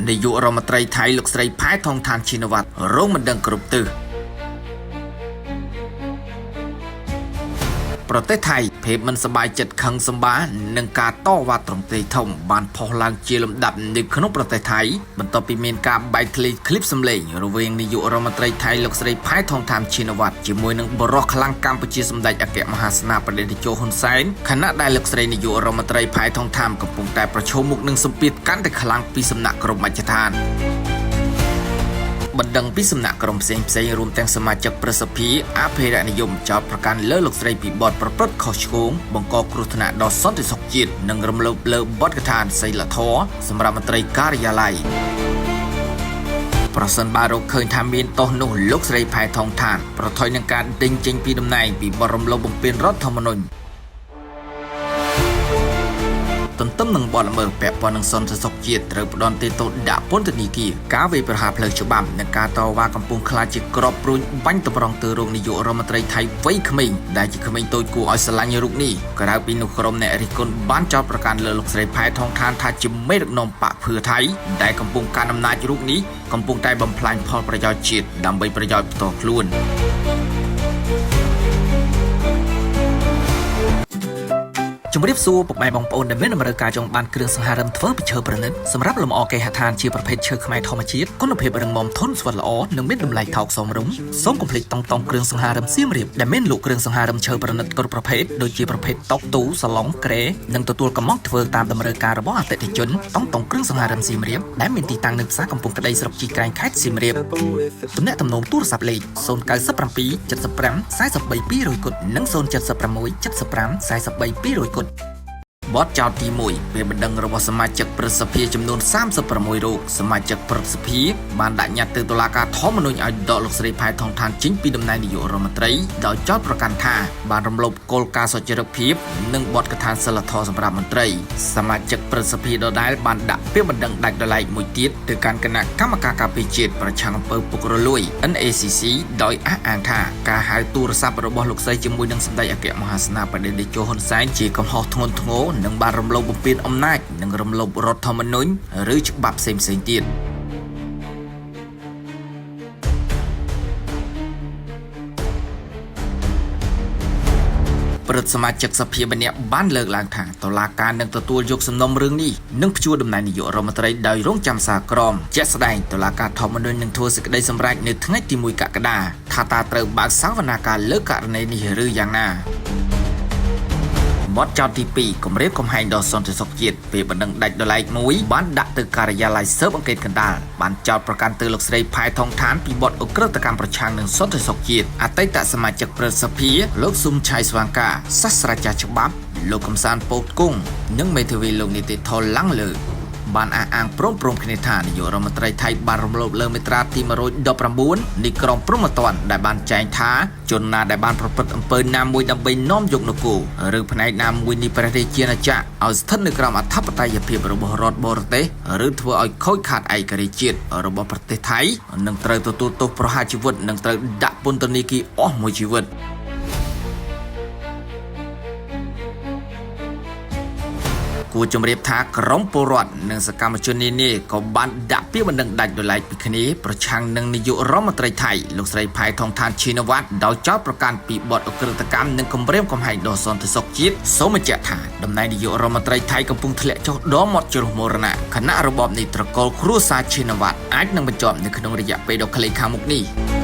នាយករដ្ឋមន្ត្រីថៃលោកស្រីផែថងថានឈីនវ៉ាត់រងមិនដឹងគ្រប់ទិសប្រទេសថៃភាពមិនសប្បាយចិត្តខឹងសម្បានឹងការតវ៉ាត្រង់ទ្រាយធំបានផុសឡើងជាលំដាប់នៅក្នុងប្រទេសថៃបន្ទាប់ពីមានការបែកធ្លាយឃ្លីបសម្លេងរវាងនាយករដ្ឋមន្ត្រីថៃលោកស្រីផែថងថានឈីនវ៉ាត់ជាមួយនឹងបុរសខ្លាំងកម្ពុជាសម្ដេចអគ្គមហាសេនាបតីតេជោហ៊ុនសែនខណៈដែលលោកស្រីនាយករដ្ឋមន្ត្រីផែថងថានកំពុងតែប្រឈមមុខនឹងសម្ពាធកាន់តែខ្លាំងពីសំណាក់ក្រុមមជ្ឈដ្ឋាន បណ្ដឹងពីសំណាក់ក្រុមផ្សេងផ្សេងរួមទាំងសមាជិកប្រសិទ្ធិអភិរក្សនិយមចោទប្រកាន់លើលោកស្រីពីបទប្រព្រឹត្តខុសឆ្គងបង្កគ្រោះថ្នាក់ដល់សន្តិសុខជាតិនិងរំលោភលើបទកថាសីលធម៌សម្រាប់មន្ត្រីការិយាល័យប្រសិនបើរកឃើញថាមានទោសនោះលោកស្រីផែថងឋានប្រថុយនឹងការដេញចេញពីតំណែងពីបទរំលោភបំពានរដ្ឋធម្មនុញ្ញទន្ទឹមនឹងបទល្មើសពាក់ព័ន្ធនឹងសន្តិសុខជាតិត្រូវផ្ដន្ទាទោសដាក់ពន្ធនាគារការវាយប្រហារផ្លូវច្បាប់និងការតវ៉ាកំពុងក្លាយជាក្របព្រួញបាញ់តម្រង់ទៅរោគនាយករដ្ឋមន្ត្រីថៃវ័យក្មេងដែលជាក្មេងតូចគួរឲ្យស្រឡាញ់រូបនេះក្រៅពីនោះក្រុមអ្នករិះគន់បានចោទប្រកាន់លើលោកស្រីផែថងឋានថាជាមេដឹកនាំបក្សភឿថៃដែលកំពុងកាន់អំណាចរូបនេះកំពុងតែបំផ្លាញផលប្រយោជន៍ជាតិដើម្បីប្រយោជន៍ផ្ទាល់ខ្លួន ជំរាបសួរពុកម៉ែបងប្អូនដែលមានតម្រូវការចង់បានគ្រឿងសង្ហារឹមធ្វើពីឈើប្រណិតសម្រាប់លម្អគេហដ្ឋានជាប្រភេទឈើខ្មែរធម្មជាតិគុណភាពរឹងមាំធន់ស្វិតល្អនិងមានតម្លៃថោកសមរម្យសូមកុំភ្លេចតង់តង់គ្រឿងសង្ហារឹមសៀមរាបដែលមានលក់គ្រឿងសង្ហារឹមឈើប្រណិតគ្រប់ប្រភេទដូចជាប្រភេទតុទូសាឡុងក្រែនិងទទួលកម្មង់ធ្វើតាមតម្រូវការរបស់អតិថិជនតង់តង់គ្រឿងសង្ហារឹមសៀមរាបដែលមានទីតាំងនៅផ្សារកំពង់ក្តីស្រុកជីក្រែងខេត្តសៀមរាបទំនាក់ទំនងទូរស័ព្ទលេខ097 75 43 200គុតនិង076 75 43 200គុត បទចោទទី1ពេលបណ្ដឹងរបស់សមាជិកព្រឹទ្ធសភាចំនួន36រូបសមាជិកព្រឹទ្ធសភាបានដាក់ញត្តិទៅតុលាការធម្មនុញ្ញឲ្យដកលោកស្រីផែថងឋានចេញពីតំណែងនាយករដ្ឋមន្ត្រីដោយចោទប្រកាន់ថាបានរំលោភគោលការណ៍សុចរិតភាពនិងបទកថាសិលធម៌សម្រាប់មន្ត្រីសមាជិកព្រឹទ្ធសភាដដែលបានដាក់ពាក្យបណ្ដឹងដាច់ដោយឡែកមួយទៀតទៅកាន់គណៈកម្មការការពារជាតិប្រឆាំងអំពើពុករលួយ NACC ដោយអះអាងថាការហៅទូរស័ព្ទរបស់លោកស្រីជាមួយនឹងសម្ដេចអគ្គមហាសេនាបតីតេជោហ៊ុនសែនជាកំហុសធ្ងន់ធ្ងរនិងបានរំលោភបំពានអំណាចនិងរំលោភរដ្ឋធម្មនុញ្ញឬច្បាប់ផ្សេងៗទៀត ព្រឹទ្ធសមាជិកសភាម្នាក់បានលើកឡើងថាតុលាការនឹងទទួលយកសំណុំរឿងនេះនិងព្យួរតំណែងនាយករដ្ឋមន្ត្រីដោយរងចាំសារក្រមជាក់ស្ដែងតុលាការធម្មនុញ្ញនឹងធ្វើសេចក្តីសម្រេចនៅថ្ងៃទី1កក្កដាថាតើត្រូវបើកសវនាការលើករណីនេះឬយ៉ាងណាបទចោទទី2គម្រាមកំហែងដល់សន្តិសុខជាតិពេលបណ្ដឹងដាច់ដោយឡែកមួយបានដាក់ទៅការិយាល័យស៊ើបអង្កេតកណ្ដាលបានចោទប្រកាន់ទៅលោកស្រីផែថងឋានពីបទឧក្រិដ្ឋកម្មប្រឆាំងនឹងសន្តិសុខជាតិអតីតសមាជិកព្រឹទ្ធសភាលោកស៊ុំឆៃស្វាងកាសាស្ត្រាចារ្យច្បាប់លោកកំសាន្តពោតគង់និងមេធាវីលោកនីតិធនឡាំងលើបានអះអាងព្រមៗគ្នាថានាយករដ្ឋមន្ត្រីថៃបានរំលោភលើមាត្រាទី119នៃក្រមព្រហ្មទណ្ឌដែលបានចែងថាជនណាដែលបានប្រព្រឹត្តអំពើណាមួយដើម្បីនាំយកនគរឬផ្នែកណាមួយនៃព្រះរាជាណាចក្រឲ្យស្ថិតនៅក្រោមអធិបតេយ្យភាពរបស់រដ្ឋបរទេសឬធ្វើឲ្យខូចខាតឯករាជ្យជាតិរបស់ប្រទេសថៃនឹងត្រូវទទួលទោសប្រហារជីវិតនិងត្រូវដាក់ពន្ធនាគារអស់មួយជីវិត គួរជម្រាបថាក្រុមពលរដ្ឋនិងសកម្មជននានាក៏បានដាក់ពាក្យបណ្ដឹងដាច់ដោយឡែកពីគ្នាប្រឆាំងនឹងនាយករដ្ឋមន្ត្រីថៃលោកស្រីផែថងឋានឈីនវ៉ាត់ដោយចោទប្រកាន់ពីបទឧក្រិដ្ឋកម្មនិងគំរាមកំហែងដល់សន្តិសុខជាតិសូមបញ្ជាក់ថាតំណែងនាយករដ្ឋមន្ត្រីថៃកំពុងធ្លាក់ចុះដល់មាត់ជ្រោះមរណៈខណៈរបបនេះត្រកូលគ្រួសារឈីនវ៉ាត់អាចនឹងបញ្ចប់នៅក្នុងរយៈពេលដ៏ខ្លីខាងមុខនេះ។